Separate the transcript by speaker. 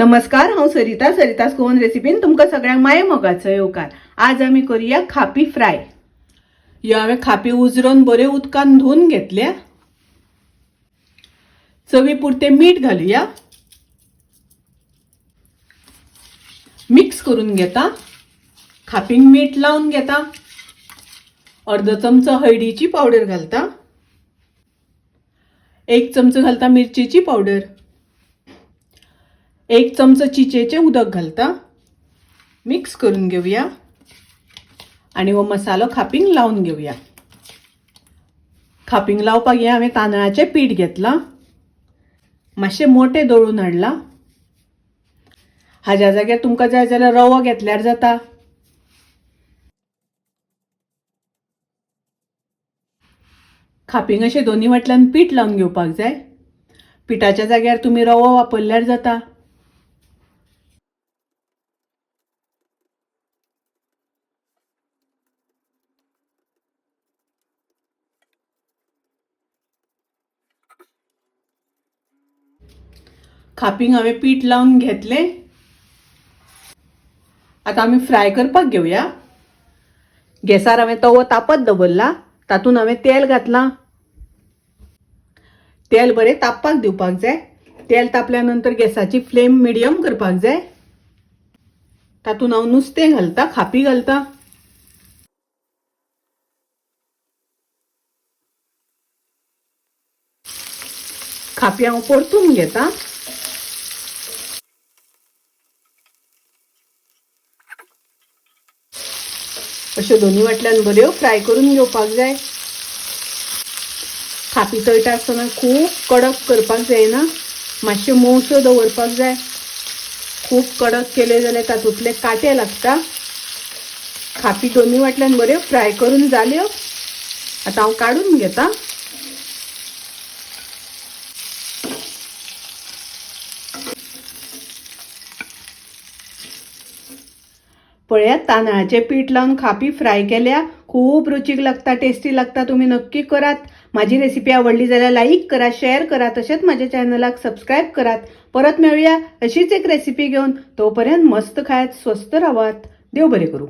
Speaker 1: नमस्कार, हांव सरिता. सरितास गोवन रेसिपीन तुमकां सगळ्यांक माये मोगाचो येवकार. आज आमी करूया खापी फ्राय. ह्यो हांवें खापी उजरोवन बऱ्यो उदकान धुवन घेतल्या. चवी पुरतें मीठ घालुया. मिक्स करून घेता. खापींक मीठ लावन घेता. अर्दो चमचो हळदीची पावडर घालता. 1 चमचो घालता मिरचेची पावडर. 1 चमचो चिचेचें उदक घालता. मिक्स करून घेवया आनी हो मसालो खापींक लावन घेवया. खापींक लावपाक हें हांवें तांदळाचें पीठ घेतलां. मातशें मोटें दळून हाडलां. हाज्या जाग्यार तुमकां जाय जाल्यार रवो घेतल्यार जाता. खापींक अशें दोनी वाटल्यान पीठ लावन घेवपाक जाय. पिठाच्या जाग्यार तुमी रवो वापरल्यार जाता. खापींक हांवें पीठ लावन घेतलें. आतां आमी फ्राय करपाक घेवया. गॅसार हांवें तवो तापत दवरला. तातूंत हांवें तेल घातलां. तेल बरें तापपाक दिवपाक जाय. तेल तापल्या नंतर गॅसाची फ्लेम मिडियम करपाक जाय. तातूंत हांव नुस्तें घालता, खापी घालता. खापी हांव परतून घेता. अश्यो दोनी वाटल्यान बऱ्यो फ्राय करून घेवपाक जाय. खापी तळटा आसतना खूब कडक करपाक जायना, मातश्यो मोवश्यो दवरपाक जाय. खूब कडक केले जाल्यार तातूंतले कांटे लागता. खापी दोनी वाटल्यान बऱ्यो फ्राय करून जाल्यो. आतां हांव काडून घेता. पळयात, तांदळाचें पीठ लावन खापी फ्राय केल्या. खूब रुचीक लागता, टेस्टी लागता. तुमी नक्की करात. माझी रेसिपी आवडली जाल्यार लाईक करा, शेअर करा, तशेंच माझ्या चॅनलाक सबस्क्राईब करात. परत मेळूया अशीच एक रेसिपी घेवन. तोपर्यंत मस्त खायात, स्वस्थ रावात. देव बरें करूं.